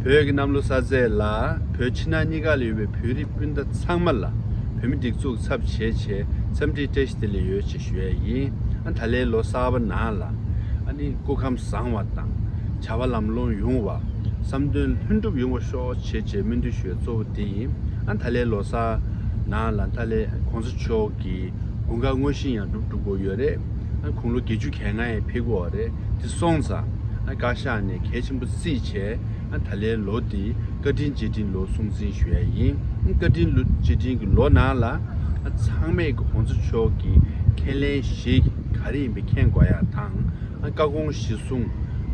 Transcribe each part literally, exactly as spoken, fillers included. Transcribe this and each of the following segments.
བོད་ཀྱི་གནམ་ལོ་གསར་ཚེས་ལ་བོད་ཕྱི་ནང་གཉིས་ཀ་ལ་ཡོད་པའི་བོད་རིགས་སྤུན་ཟླ་ཚང་མ་ལ་བོད་མི་སྒྲིག་འཛུགས་ཚབ་བྱས་བྱས་འཚམས་འདྲིའི་བཀྲ་ཤིས་བདེ་ལེགས་ཡོད་ཅེས་ཞུ་ཡ་ཡིན། ཨ་ད་ལའི་ལོ་གསར་པ་ནང་ལ་ཨ་ནི་སྐུ་ཁམས་བཟང་བ་དང་བྱ་བ་ལམ་ལྷོང་ཡོང་བ། བསམ་དོན་ལྷུན་གྲུབ་ཡོང་བ་ཤོག་བྱས་བྱས་སྨོན་འདུན་ཞུ་ཡ་གཙོ་བོ་དེ་ཡིན། ཨ་ད་ལའི་ལོ་གསར་ནང་ལ་ད་ལའི་གོང་ས་མཆོག་གི་དགུང་གྲངས་དངོས་གཞི་ཡང་འགྲུབ་འགྲོ་གི་ཡོད་རེད། ཨ་དགུང་ལོ་བརྒྱད་ཅུ་གྱ་ལྔ་ཡང་ཕེབས་ཀྱི་ཡོད་རེད། དེ་སོང་ཙང་ཨ་བཀའ་ཤག་ནས་གལ་ཆེན་པོ་བརྩིས་བྱས་ཨ་ད་ལའི་ལོ་འདི་བཀའ་དྲིན་རྗེས་དྲན་ལོ་སྲུང་བརྩི་ཞུ་ཡ་ཡིན། ཨ་བཀའ་དྲིན་ལོ་རྗེས་དྲན་གྱི་ལོ་ནང་ལ་ཨ་ཚང་མས་ཀྱི་གོང་ས་མཆོག་གི་ཁས་ལེན་བཞེས་ག་རེ་ཡིན་པ་མཁྱེན་དགོས་ཡ་དང་། ཨ་བཀའ་དགོངས་གཞིར་བཟུང་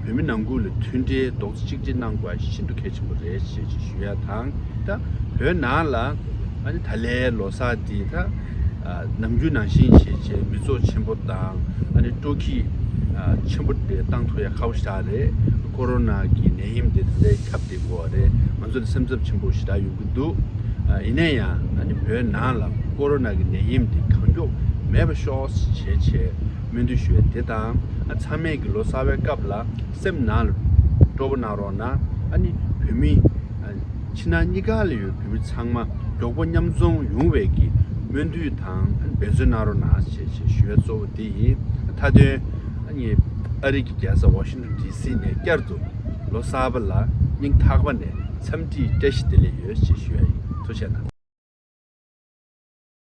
བོད་མི་ནང་ཁུལ་ལ་མཐུན་སྒྲིལ་རྡོག་རྩ་གཅིག་སྒྲིལ་གནང་དགོས་ཤིན་ཏུ་གལ་ཆེན་པོ་རེད་ཅེས་ཞུ་ཡ་དང་། ད་བོད་ནང་ལ་ཨ་ནི་ད་ལའི་ལོ་གསར་འདི་ད་ཨ་ནམ་རྒྱུན་ནང་བཞིན་བྱས་བྱས་མི་ཚོགས་ཆེན་པོ་དང་ཨ་ནི་སྤྲོ་སྐྱིད་ཨ་ཆེན་པོ་དེ་བཏང་ཐུབ་ཡ་ཁག་པོ་ཞིག་རེད། ཀོ་རོ་ན་གི་ནད་ཡམས་དེ་ད་ལའི་ཁྱབ་བསྡད་ཡོད་རེད། ང་ཚོ་ལ་སེམས་འཚབ་ཆེན་པོ་ཞེ་དྲག་ཡོང་གི་འདུག་ཨ་ཡིན་ན་ཡང་ཨ་ནི་བོད་ནང་ལ་ཀོ་རོ་ན་གི་ནད་ཡམས་དེ་གང་མགྱོགས་མེད་པ་ཤོག་བྱས་བྱས་སྨོན་འདུན་ཞུ་ཡ་དེ་དང་། ཨ་ཚང་མས་ཀྱི་ལོ་གསར་པའི་སྐབས་ལ་སེམས་ནང་ལ་སྤྲོ་པོ་གནང་རོགས་གནང་། ཨ་ནི་བོད་མི་ཨ་ཕྱི་ནང་གཉིས་ཀ་ལ་ཡོད་བོད་མི་ཚང་མ་མགྱོགས་པོ་མཉམ་འཛོམས་ཡོང་བའི་གི་སྨོན་འདུན་དང་ཨ་ནི་འབད་བརྩོན་གནང་རོགས་གནང་ཞེས་ཞེས་ཞུ་ཡ་གཙོ་བོ་དེ་ཡིན། མཐའ་དོན་ཨ་ནི་ཨ་རི་གི་རྒྱལ་ས་ཝ་ཤིང་ཊོན་ཌི་སི་ནས་བསྐྱར་དུ་ལོ་གསར་པ་ལ་སྙིང་ཐག་པ་ནས་འཚམས་འདྲིའི་བཀྲ་ཤིས་བདེ་ལེགས་ཡོད་ཅེས་ཞུ་ཡ་ཡིན། ཐུགས་རྗེ་གནང་།